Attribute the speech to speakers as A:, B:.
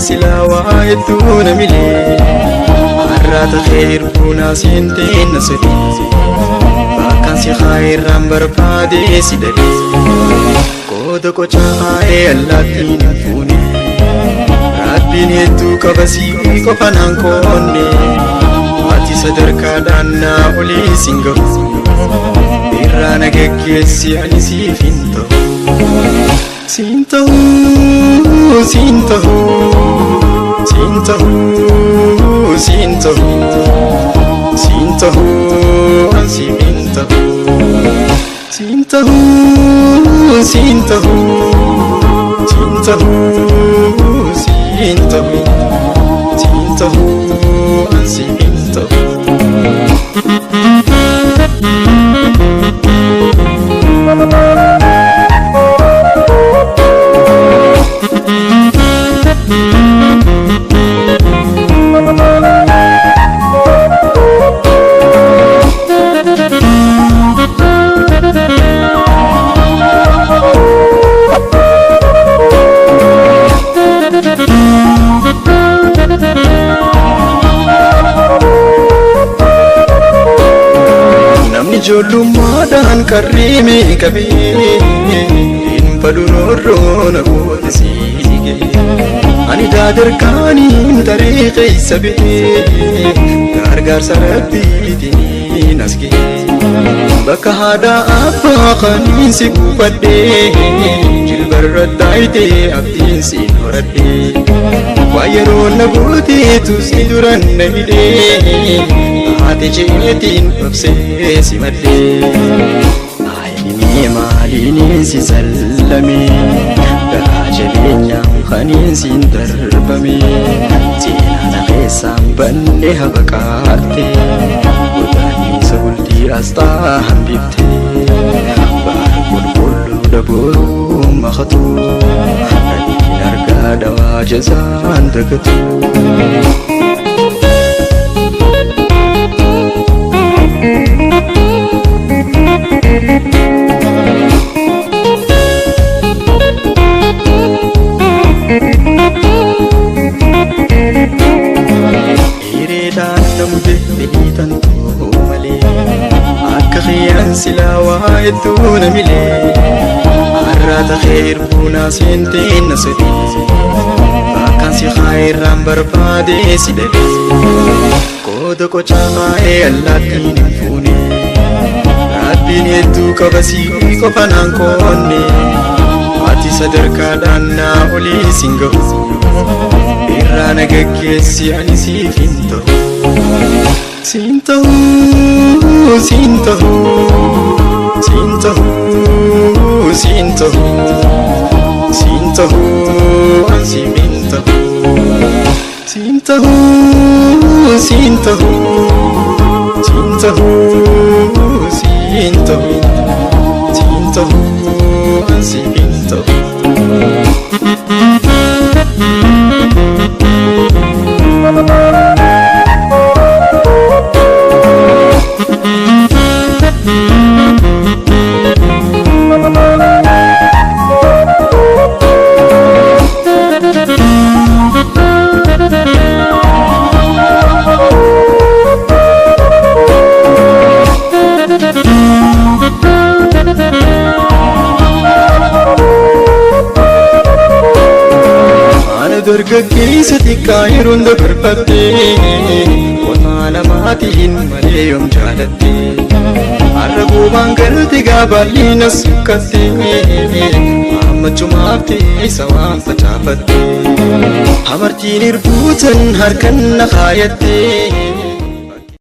A: Silaa milee har'aata xeerbuunaa seentee na sadii bakkaan si haayirraan barbaadee si dhabee qooda qocaa haa'ee allaattiin hin fuune rabbiin hedduu qaba sii qofa naan koonne ati sadarkaadhaan naa olii siin gahu irraa na geggeessi ani siif hin ta'u siin ta'u siin ta'u. Siintahu, siintahu, siintahu, siintahu, siintahu, siintahu, siintahu, siintahu, siintahu, siintahu. Ijoollummaadhaan qarreeme qabee hin balu roorroo na goote siigee ani daadarkaaniin taree keessa bee gargaarsa rabbiitiin as ga'e bakka haadha abbaa kaniin si buufadhee jilbarra taayitee abdiin siin horadhee waa yeroo na gooteetu si duran na hidhee haati jeetiin obsee si maddee ayinii maaliin si sallamee garaa jabeenyaan kaniin siin darbame seenaa keessaan banne habaqaatte godaannisa bultii asxaa hambifte baara qulqulluu daboruu makatu rabbiin argaa dawaa jazaan dagatu. Hiriidhaan namute fedhiitan ta'uu malee akka xiyyaan silaa waa hedduu na milee har'aata xeerbuunaa seentee na sadii bakkaan si haayirraan barbaadee si dhabee qooda qocaa haa'ee allaattiin hin fuune rabbiin hedduu qaba sii qofa naan koonne ati sadarkaadhaan naa olii siin gahu irraa na geggeessi ani siif hin ta'u siin ta'u siin ta'u siin ta'u siin ta'u siin ta'u siif hin ta'u siin ta'u siin ta'u siin ta'u siin ta'u siin ta'u siif hin ta'u. Dargaggeessa xiqqaa yeroon dabarfattee qonnaa namaatiin malee yoom jaalattee har'a goobaan galte gaabaalli na sukkattee ammachumaaf teessa waan facaafattee hamartiin irbuutan harkan na kaayattee.